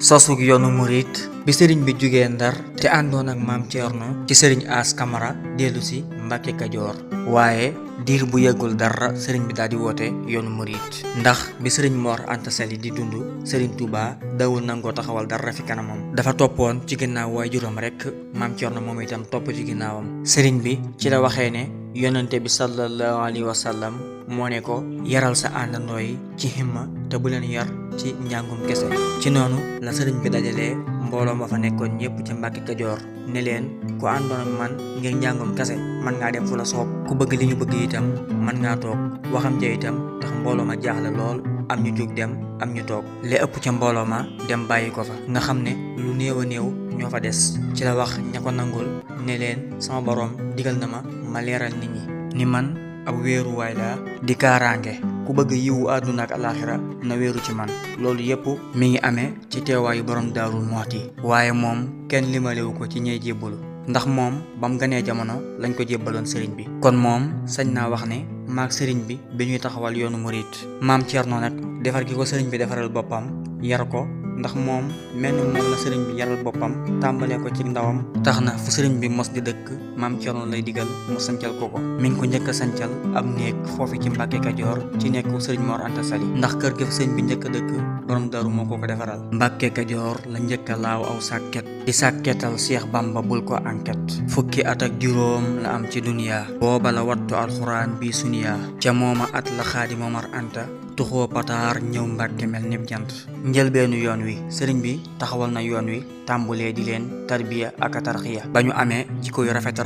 sosug yoonu murit bi sëriñ bi jugee Ndar te àndoon ak maam Thierno ci sëriñ As Camara dellu si Mbàkke Kajoor waaye diir bu yeggul dara sëriñ bi daal di woote yoonu murit ndax bi sëriñ Mor Anta Sali di dund sëriñ Touba dawul nangoo taxawal dara fi kanamam dafa toppoon ci ginnaaw waajuram rek maam Thierno moom itam topp ci ginnaawam sëriñ bi ci la waxee ne yonente bi sallallahu alayhi wa sallam moo ne ko yaral sa àndandoo yi ci himma te bu leen yar ci njàngum kese ci noonu la sëriñ bi dajalee mbooloo ma fa nekkoon ñëpp ci Mbàkke Kajoor ne leen ku àndoon ak man ngir njàngum kese man ngaa dem fu la soob ku bëgg li ñu bëgg itam man ngaa toog waxam ja itam tax mbooloo ma jaaxle lool am ñu jóg dem am ñu toog li ëpp ca mbooloo ma dem bàyyi ko fa nga xam ne lu néew a néew ñoo fa des ci la wax ña ko nangul ne leen sama boroom digal na ma leeral nit ñi ni man ab wéeruwaay laa di kaaraange ku bëgg yiwu àdduna ak alaaxira na wéeru ci man loolu yépp mi ngi amee ci teewaayu borom Daaru Muxti waaye moom kenn limalewu ko ci ñey jébbalu ndax moom bam ganee jamono lañ ko jébbaloon sëriñ bi kon moom sañ naa wax ne maag sëriñ bi ñuy taxawal yoonu murit maam Thierno nag defar gi ko sëriñ bi defaral boppam yar ko ndax moom mel ni moom la sëriñ bi yaral boppam tàmbalee ko ci ndawam tax na fu sëriñ bi mos di dëkk maam Thierno lay digal mu sancal ko mi ngi ko njëkk a sancal ab néeg foofu ci Mbàkke Kajoor ci nekku sëriñ Mor Anta Sali ndax kër gi fa sëriñ bi njëkk a dëkk borom Daaru moo ko defaral Mbàkke Kajoor la njëkk a laaw aw sàkket di sàkketal Seex Bamba bul ko enquête fukki at ak juróom la am ci duniya booba la wattu alxuraan bi suniya ca mooma at la Xaadi Momar Anta tuxoo pataar ñëw Mbàkke mel nib jant njëlbeenu yoon wi sëriñ bi taxawal na yoon wi tàmbulee di leen tarbiya ak tarxiya ba ñu amee jikko yu rafet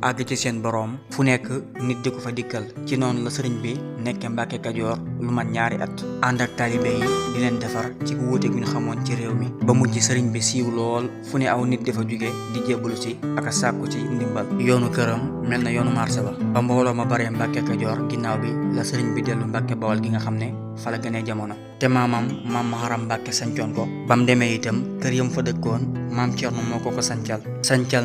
àgg ci seen boroom fu nekk nit di ko fa dikkal ci noonu la sëriñ bi nekke Mbàkke Kajoor lu mat ñaari at ànd ak taalibe yi di leen defar ci ku wuute gu ñu xamoon ci réew mi ba mujj sëriñ bi siiw lool fu ne aw nit dafa jóge di jébbalu si ak a sàkku ci ndimbal yoonu këram mel na yoonu marché ba mbooloo ma baree Mbàkke Kajoor ginnaaw bi la sëriñ bi dellu Mbàkke Bawol gi nga xam ne fa la gënee jamono te maam Maharam Mbàkke sancoon ko bam demee itam kër yam fa dëkkoon maam Thierno moo ko sancal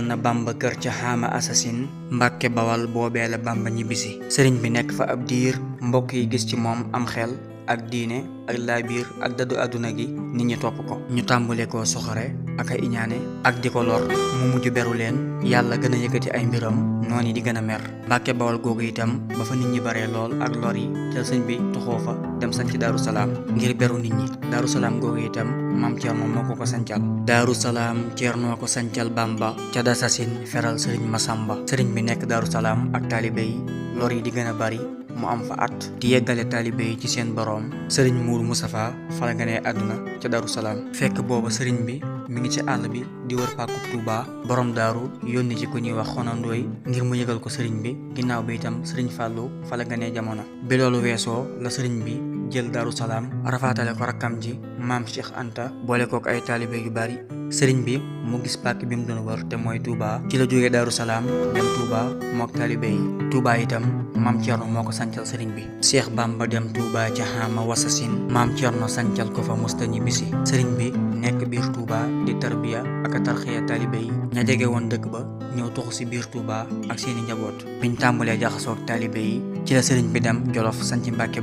na Bamba kër ca xaama assasine Mbàkke Bawal boobee la Bamba ñibbisi sëriñ bi nekk fa ab diir mbokk yi gis ci moom am xel ak diine ak laabiir ak dëddu àdduna gi nit ñi topp ko ñu tàmbale koo soxore ak a iñaane ak di ko lor mu mujj beru leen yàlla gën a yëkkati ay mbiram noonu yi di gën a mer Mbàkke Bawal googu itam ba fa nit ñi baree lool ak lor yi ca sëñ bi toxoo fa dem sanc Daaru Salaam ngir beru nit ñi Daaru Salaam googu itam maam Thierno moo ko sancal Daaru Salaam Thierno ko sancal Bamba ca dasasin feral sëriñ Masamba sëriñ bi nekk Daaru Salaam ak taalibe yi lor yi di gën a bari mu am fa at di yeggale taalibe yi ci seen boroom sëriñ Mourou Moustapha fa la ganee àdduna ca Daaru Salaam fekk booba sëriñ bi mi ngi ci àll bi di wër pàkkub Touba borom daaru yónni ci ku ñuy wax xonandooy ngir mu yëgal ko sëriñ bi ginnaaw bi itam sëriñ Fàllu fa la ganee jamono bi loolu weesoo la sëriñ bi jël Daaru Salaam rafaatale ko rakkam ji maam Cheikh Anta boole kook ay taalibe yu bari sëriñ bi mu gis pàkk bi mu doon wër te mooy Touba ci la jógee Daaru Salaam dem Touba mook taalibe yi Touba itam maam Thierno moo ko sancal sëriñ bi Cheikh Bamba dem Touba ca xaama wasasin maam Thierno sancal ko fa musta ñibbisi sëriñ bi nekk biir Touba di tarbiya ak a tarxiya taalibe yi ña jege woon dëkk ba ñëw tuxu si biir Touba ak seeni njaboot biñ tàmbalee jaxasoog taalibe yi ci la sëriñ bi dem Jolof sanc Mbàkke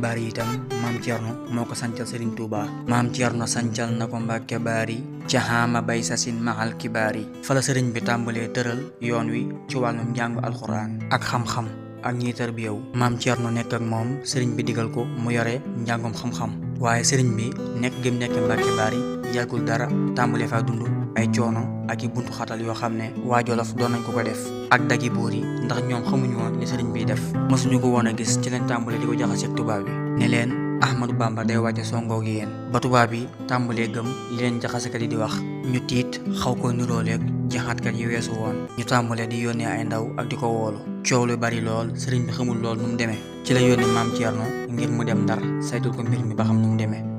Baari itam maam Thierno moo ko sancal sëriñ Touba maam Thierno sancal na ko Mbàkke Baari ca xaama bay sasin maxal kibaari fa la sëriñ bi tàmbalee tëral yoon wi ci wàllum njàngu alxuraan ak xam-xam ak ñiy tarbiyawu maam Thierno nekk ak moom sëriñ bi digal ko mu yore njàngum xam-xam waaye sëriñ bi nekk gëm nekk Mbàkke Baari yàggul dara tàmbalee faa dund ay coono ak i buntu xatal yoo xam ne waa Jolof doon nañ ko def ak dagi buur yi ndax ñoom xamuñu woon li sëriñ biy def mësuñu ko woon a gis ci leen tàmbalee di ko jaxaseeg tubaab bi ne leen Ahmadou Bamba day wàcce songoog yéen ba tubaab bi tàmbalee gëm li leen jaxasekat yi di wax ñu tiit xaw ko nirooleeg jaxaatkat yi weesu woon ñu tàmbalee di yónnee ay ndaw ak di ko woolu coow lu bari lool sëriñ bi xamul lool nu mu demee ci la yónni maam Thierno ngir mu dem Ndar saytul ko mbir mi ba xam nu mu demee